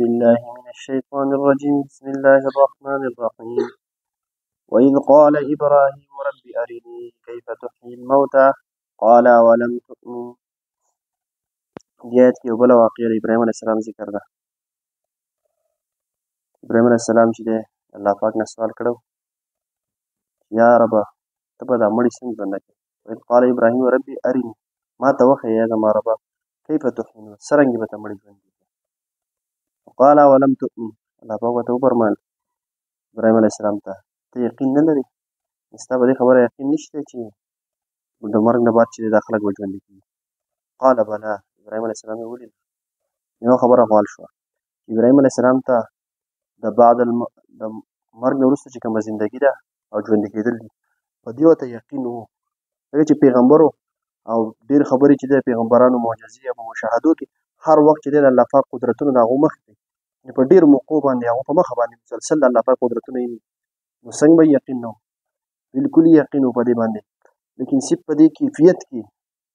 بالله من الشيطان الرجيم. بسم الله الرحمن الرحيم. وإذ قال إبراهيم رب أرني كيف تحيي الموتى قال ولم تؤمن. دې آیت کې یو بله واقعه د ابراهیم علیه السلام ذکر ده. ابراهیم علیه السلام چې دی الله پاک نه سوال کړو، یا ربه ته به دا مړي څنګه ژوندی کړې؟ وإذ قال ابراهیم ربي أرني، ما ته وښیه یا زما ربه، کیف تحیي الموتى، څرنګه به ته مړي ژوندي کړې؟ قال ولم تؤمن. الله پاک ورته وفرمایل ابراهیم علیه السلام ته، ته یقین نه لرې؟ ستا په دې خبره یقین نشته چې د مرګ نه بعد چې دا خلک به ژوندي کېږي؟ قال بلا. ابراهیم علیه السلام یې ولید. یوه خبره غوال شوه ابراهیم علیه السلام ته د بعد د مرګ نه وروسته چې کومه زندګي ده او ژوندي کېدل دي، په دې ورته یقین و، ځکه چې پیغمبر و او ډېر خبرې چې د پیغمبرانو معجزې او په مشاهدو کې هر وخت چې دی د الله پاک قدرتونه د هغو مخې ته په ډېرو موقعو باندې هغو په مخه باندې مسلسل د الله پاک قدرتونه ویني، نو څنګه به یقین نه و؟ بالکل یقین و په دې باندې، لیکن صرف په دې کیفیت کې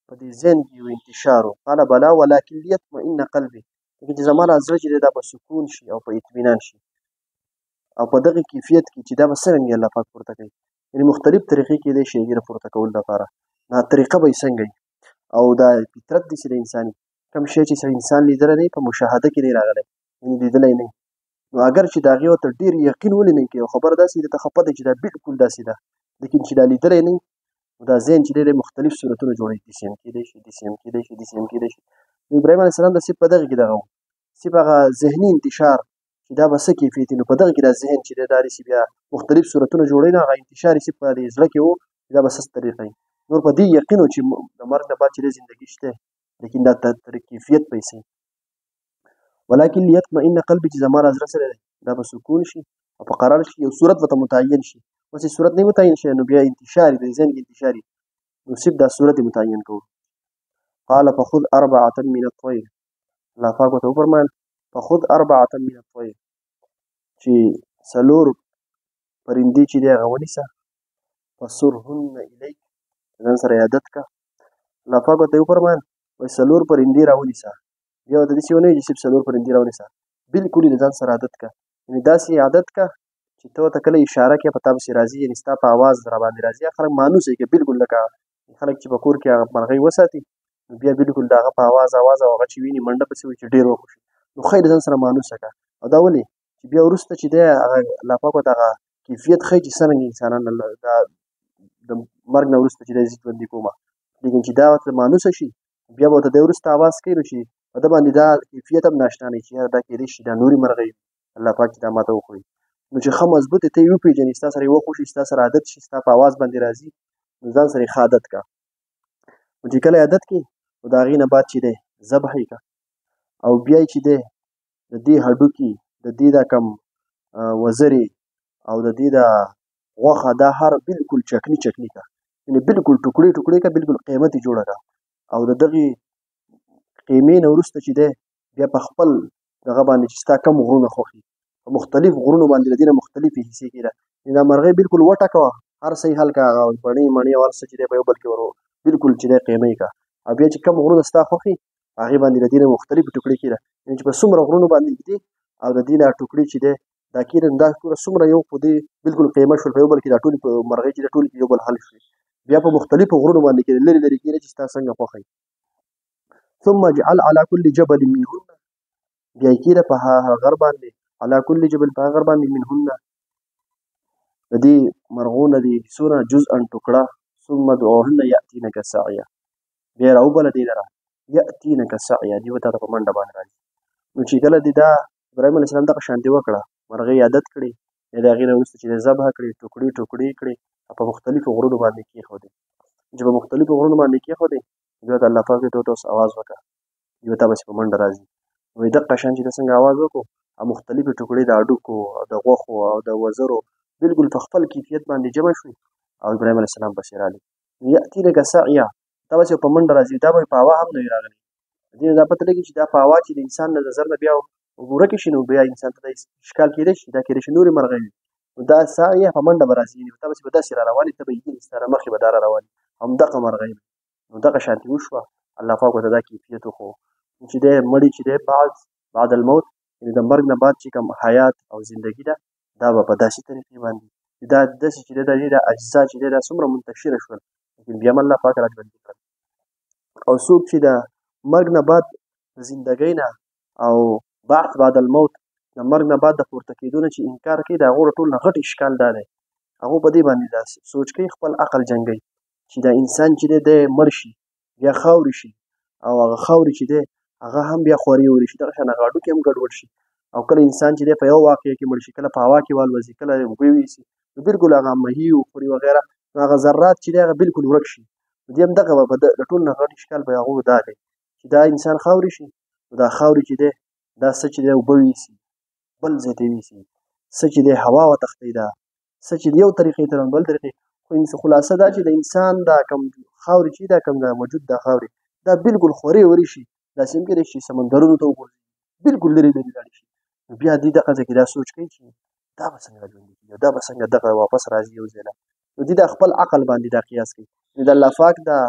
په دې ذهن کې یو انتشار و. قال بلا ولکن لیطمئن قلبي، لیکن چې زما زړه چې دی دا به سکون شي او په اطمینان شي او په دغه کیفیت کې چې دا به څرنګه الله پاک پورته کوي، یعنې مختلف طریقې کېدای شي هغې د پورته کولو لپاره، دا طریقه به یې څنګه وي؟ او دا فطرت دی چې د انساني کوم شی چې انسان لیدلی دی په مشاهده کې دی راغلی، یعنې لیدلی نه، نو اګر چې د هغې ورته ډېر یقین ولې نه کوي، خبره داسې ده ته خفه دی چې دا بالکل داسې ده، لیکن چې دا لیدلی نه، نو دا ذهن چې دی مختلف صورتونه جوړوي، داسې هم کېدای شي، داسې هم کېدای شي، داسې هم کېدای شي. نو ابراهیم علیه السلام د صرف په دغه کې دغه و، صرف هغه ذهني انتشار چې دا به څه کیفیت، نو په دغه کې دا ذهن چې دی دا داسې بیا مختلف صورتونه جوړوي، نو هغه انتشار یې صرف په دې زړه کې و چې دا به څه طریقه وي. نور په دې یقین و چې د مرګ نه بعد چې دی زندګي شته، لیکن دا تر کیفیت پیسې ولکن لیطمئن قلبي، چې زما زړه سره دی دا به سکون شي او په قرار شي، یو صورت ورته متعین شي. اوس چې صورت نه متعین شي نو بیا انتشار دی، ذهن کې انتشار، نو صرف دا صورت متعین کوو. قال فخذ أربعة من الطير. الله پاک ورته وفرمایل فخذ أربعة من الطير، چې څلور پرندې چې دی هغه ونیسه، فصرهن إلیک، ځان سره یې عادت کړه. الله پاک ورته وفرمایل وایي څلور پرندې راونیسه، بیا ورته داسې ونه وایي چې صرف څلور پرندې راونیسه، بالکل یې له ځان سره عادت کړه، یعنې داسې عادت کړه چې ته ورته کله اشاره کوې په تا پسې راځي، یعنې ستا په اواز را باندې راځي، خلک مانوسه یې کړي بالکل، لکه خلک چې په کور کې هغه مرغۍ وساتي نو بیا بالکل د هغه په اواز اواز او هغه چې ویني منډه پسې وي چې ډېر وخت وشي، نو ښه یې له ځان سره مانوسه کړه. او دا ولې چې بیا وروسته چې دی هغه الله پاک ورته هغه کیفیت ښیي چې څرنګه انسانان دا د مرګ نه وروسته چې دی زه ژوندي کومه، لیکن چې دا ورته مانوسه شي بیا به ورته دی وروسته اواز کوي، نو چې په ده باندې دا کیفیت هم ناشنا نه چې یاره دا کېدای شي دا نورې مرغۍ وي، الله پاک چې دا ماته وښوي. نو چې ښه مضبوط ته یې وپېژني، ستا سره یې وخت وشي، ستا سره عادت شي، ستا په اواز باندې راځي، نو ځان سره یې ښه عادت کړه. نو چې کله یې عادت کړي نو د هغې نه بعد چې دی ذبح یې کړه، او بیا یې چې دی د دې هډوکي، د دې دا کم وزرې او د دې دا غوښه دا هر بالکل چکني چکني کړه، یعنې بالکل ټوکړې ټوکړې کړه، بالکل قیمت یې جوړه کړه. او د دغې قیمې نه وروسته چې دی بیا په خپل دغه باندې چې ستا کم غرونه خوښي په مختلف غرونو باندې د دې نه مختلفې حصې کېده، یعنې دا مرغۍ بالکل وټکوه، هر څه یې حل کړه، هغه بڼې مڼې او هر څه چې دی په یو بل کې ورو بالکل چې دی قیمه یې کړه. او بیا چې کم غرونه ستا خوښي هغې باندې د دې نه مختلفې ټوکړې کېده، یعنې چې په څومره غرونو باندې ږدي او د دې نه ټوکړې چې دی دا کېده، نو دا ټوله څومره یو خو دې بالکل قیمه شول په یو بل کې، دا ټولې په مرغۍ چې دی ټولې یو بل حل شوې، بیا په مختلفو غرونو باندې کېده، لرې لرې کېده چې ستا څنګه خوښه وي. ثم اجعل على كل جبل منهن، بیا یې کېده په هر غر باندې، على كل جبل په هر غر باندې، منهن د دې مرغو نه دې څونه جزءا ټوکړه، ثم ادعوهن یأتینک سعیا، بیا یې راوبله دې لره، یأتینک سعیا، دې به تا ته په منډه باندې راځي. نو چې کله دې دا ابراهیم علیه السلام دغه شانتې وکړه، مرغۍ عادت کړې، بیا د هغې نه وروسته چې ذبح کړې، ټوکړې ټوکړې کړې او په مختلفو غرونو باندې کېښودې. چې په مختلفو غرونو باندې کېښودې بیا ورته الله پاک ته اوس اواز وکړه، دوی به تا پسې په منډه راځي. وایي دقه شان چې ده څنګه اواز وکړو او مختلفې ټوکړې د هډوکو او د غوښو او د وزرو بالکل په خپل کیفیت باندې جمع شوې او ابراهیم علیه السلام پسې راغلي. یأتینک سعیا، دا به په منډه راځي، دا به په هوا هم نه وي راغلي. دې نه دا پته لګي چې دا په هوا چې د انسان له نظر نه بیا ورکې شي نو بیا انسان ته دا اشکال کېدای شي، دا کېدای شي نورې مرغۍ وي. نو دا سعیه په منډه به راځي، یعنې تا پسې به داسې را روانې، ته به یې وینې، ستا له مخې به دا را روانې، همدغه مرغۍ وي. نو دغه شانتې وشوه، الله پاک ورته دا کیفیت وښوو چې دی مړی چې دی بعد الموت یعنی د مرګ نه بعد چې کوم حیات او زندگی ده، دا به په داسې طریقې باندې دا داسې چې د دې د اجزا چې دا څومره منتشره شول، لیکن بیا هم الله پاک را ژوندي کړل. او څوک چې د مرګ نه بعد زندګۍ نه او بعث بعد الموت، د مرګ نه بعد د پورته کېدو نه چې انکار کوي، د هغو ټول نه غټ اشکال دا دی. هغو په دې باندې دا سوچ کوي، خپل عقل جنګوي چې دا انسان چې دی، دی مړ شي، بیا خاورې شي، او هغه خاورې چې دی هغه هم بیا خورې ورې شي، دغه شان هغه هډوکي هم ګډوډ شي. او کله انسان چې دی په یو واقعه کې مړ شي، کله په هوا کې والوځي، کله اوبه ویسي، نو بالکل هغه مهي وخوري وغیره، نو هغه ذرات چې دی هغه بالکل ورک شي. نو دې هم دغه به د ټول نه غټ اشکال به هغو دا دی چې دا انسان خاورې شي، نو دا خاورې چې دی دا څه چې دی اوبه ویسي، بل ځای ته ویسي، څه چې دی هوا وتښتوي، دا څه چې یو طریقې ته بل طریقې. خو خلاصه دا چې د انسان دا کم خاورې چې دا کم دا وجود دا خاورې دا بالکل خورې ورې شي، داسې هم کېدای شي سمندرونو ته وغورځي، بالکل لرې لرې لاړې شي. نو بیا دوی دغه ځای کې دا سوچ کوي چې دا به څنګه ژوندي کېږي، دا به څنګه دغه واپس راځي یو ځای له. نو دوی دا خپل عقل باندې دا قیاس کوي. نو د الله پاک دا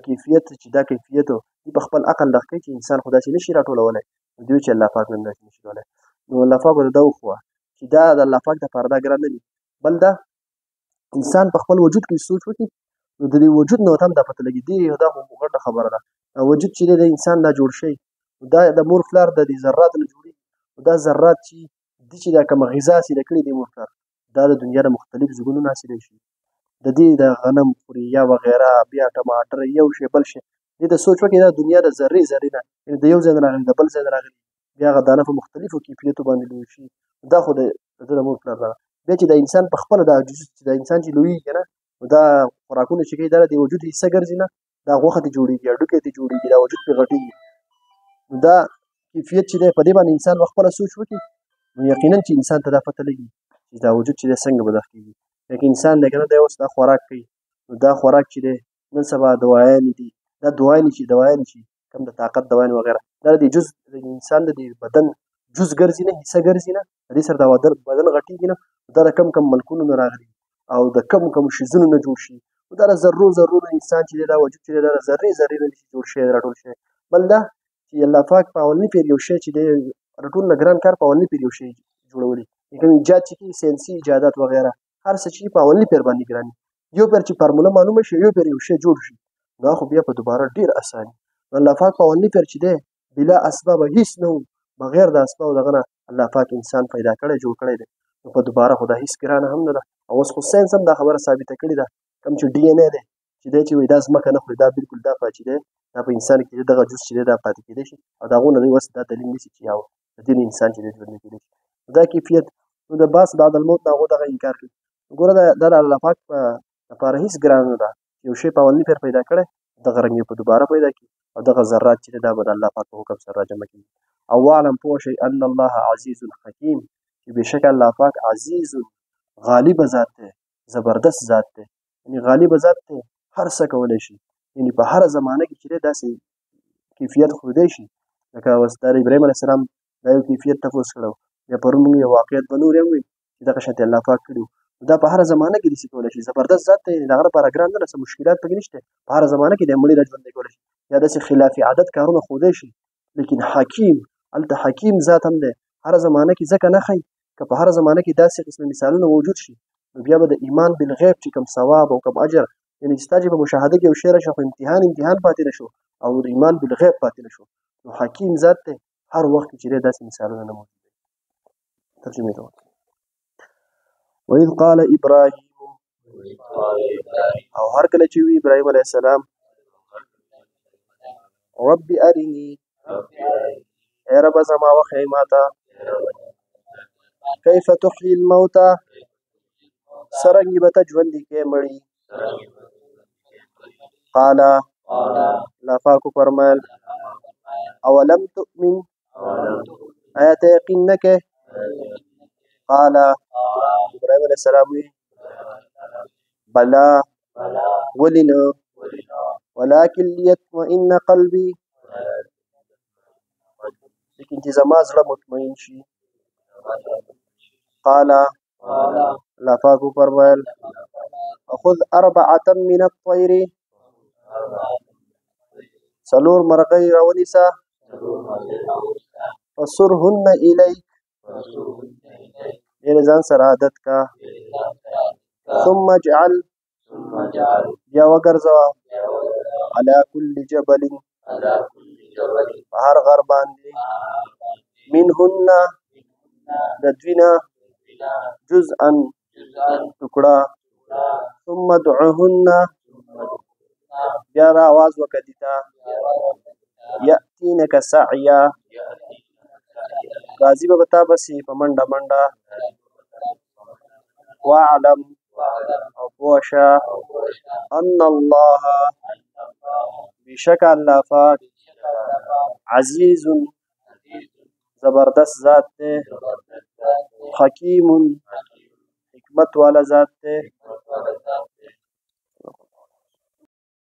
کیفیت چې دا کیفیت دوی په خپل عقل دغه کوي چې انسان خو داسې نه شي راټولولی. نو دوی چې الله پاک نن داسې نه شي کولی. نو الله پاک ورته دا وښوه چې دا د الله پاک دپاره دا ګران نه دي. بل دا انسان په خپل وجود کې سوچ وکړي، نو د دې وجود نه ورته هم دا پته لګي. دې دا خو غټه خبره ده. دا وجود چې دی د انسان دا جوړ شوی، نو دا د مور پلار د دې ذراتو نه جوړېږي. نو دا ذرات چې دي چې دا کومه غذا حاصله کړې دي مور پلار، دا د دنیا د مختلف ځایونو نه حاصلوي شي. د دې د غنم خوري یا وغیره، بیا ټماټر، یو شی بل شی. دې ته سوچ وکړي دا دنیا د ذرې ذرې نه، یعنې د یو ځای نه راغلي، د بل ځای نه راغلي، بیا هغه دانه په مختلفو کیفیتو باندې لوی شي. دا خو د ده د مور پلار ده. بیا چې دا انسان په خپله دا جز چې دا انسان چې لویېږي که نه، نو دا خوراکونه چې کوي دا د وجود حصه ګرځي نه، دا غوښه ترې جوړېږي، هډوکی ترې جوړېږي، دا وجود پرې غټېږي. نو دا کیفیت چې دی په دې باندې انسان به خپله سوچ وکړي، نو یقینا چې انسان ته دا پته لګي چې دا وجود چې دی څنګه به دغه کېږي. لکه انسان دی که نه، دی اوس دا خوراک کوي، نو دا خوراک چې دی نن سبا دوايانې دي، دا دوايانې چې دوايانې چې کوم د طاقت دوايانې وغیره، دا د جز د انسان د دې بدن جز ګرځي نه، حصه ګرځي نه، د دې سره دا بدن غټېږي نه. دا د کم کم ملکونو نه راغلي او د کم کم شیزونو نه جوړ شي. نو دا د ذرو ذرو نه انسان چې دی دا وجود چې دی دا د ذرې ذرې نه چې جوړ شوی راټول شوی. بل دا چې الله پاک په اولني پېر یو شی چې دی د ټول نه ګران کار په اولني پېر یو شی جوړولي، کوم ایجاد چې کېږي ساینسي ایجادات وغیره هر څه چې په اولني پېر باندې ګران دي. یو پېر چې فارموله معلومه شي، یو پېر یو شی جوړ شي، دا خو بیا په دوباره ډېر اسان دي. نو الله پاک په اولني پېر چې دی بلا اسباب هیڅ نه و، بغیر د اسباب دغه نه الله پاک انسان پیدا کړی جوړ کړی دی. نو په دوباره خو دا هیڅ ګرانه هم نه ده. او اوس خو ساینس هم دا خبره ثابته کړې ده، کوم چې ډي ان ای دی چې دی چې وایي دا ځمکه نه خوري، دا بالکل دا چې دی دا په انسان کې دغه جز چې دی دا پاتې کېدای شي. او د هغو نه دی اوس دا دلیل نیسي چې یو د دې نه انسان چې دی ژوندی کېدای شي. دا کیفیت نو د باس بعد الموت نه هغو دغه انکار کوي. ګوره دا د الله پاک په لپاره هیڅ ګران نه ده. یو شی په اولني پېر پیدا کړی، دغه رنګ یې په دوباره پیدا کړي، او دغه ذرات چې دی دا به د الله پاک په حکم سره راجمع کېږي. او واعلم پوه شئ ان الله عزیز حکیم، چې بېشکه الله پاک عزیز غالب ذات دی، زبردست ذات دی، یعنې غالب ذات دی، هر څه کولی شي. یعنې په هره زمانه کې چې دی داسې کیفیت ښودی شي. لکه اوس دا د ابراهیم علیه السلام دا یو کیفیت تپوس کړی، بیا پرون موږ یو واقعیت به نور هم وي چې دغه شانتې الله پاک کړي وو. دا په هره زمانه کې داسې کولی شي، زبردست ذات دی، د هغه لپاره ګران نه ده، څه مشکلات پکې نشته، په هره زمانه کې دی مړي را ژوندی کولی شي، یا داسې خلاف عادت کارونه ښودی شي. لیکن حکیم، هلته حکیم ذات هم دی، هره زمانه کې ځکه نه ښیي که په هره زمانه کې داسې قسم مثالونه موجود شي، نو بیا به د ایمان بالغیب چې کوم ثواب او کوم اجر، یعنې چې ستا چې په مشاهده کې یو شی راشي خو امتحان پاتې نه شو او د ایمان بالغیب پاتې نه شو. نو حکیم ذات دی، هر وخت کې چې دی داسې مثالونه نه موجود دي. ترجمې ته وکړئ. وإذ قال إبراهيم، او هر کله چې وي ابراهیم علیه السلام، رب ارني، ای رب زما وښیې ماته، کیف تحیي الموتى، څرنګه به ته ژوندي کړې مړي. قال، الله پاک وفرمایل، اولم تؤمن، آیا ته یقین نه کوې؟ قال، ابراهیم علیه السلام وی، بلا، ولې نه، ولكن ليطمئن قلبي، لیکن چې زما زړه مطمئن شي. قال، الله پاک وفرمایل، خذ اربعة من الطير، څلور مرغۍ راونیسه، فصرهن الیک، دې ځان سره عادت کا. ثم اجعل، بیا وګرځوه، علی کل جبل، په هر غر باندې، منهن، د دوی نه، جزءا، ټوکړه. ثم ادعهن، بیا را आवाज وکړه دي ته، یاتینک سعیا، راځي به تا پسې په منډه منډه. واعلم، او پوه شه، ان الله، بېشکه الله پاک، عزیز، زبردست ذات دی، حکیم، حکمت والا ذات دی.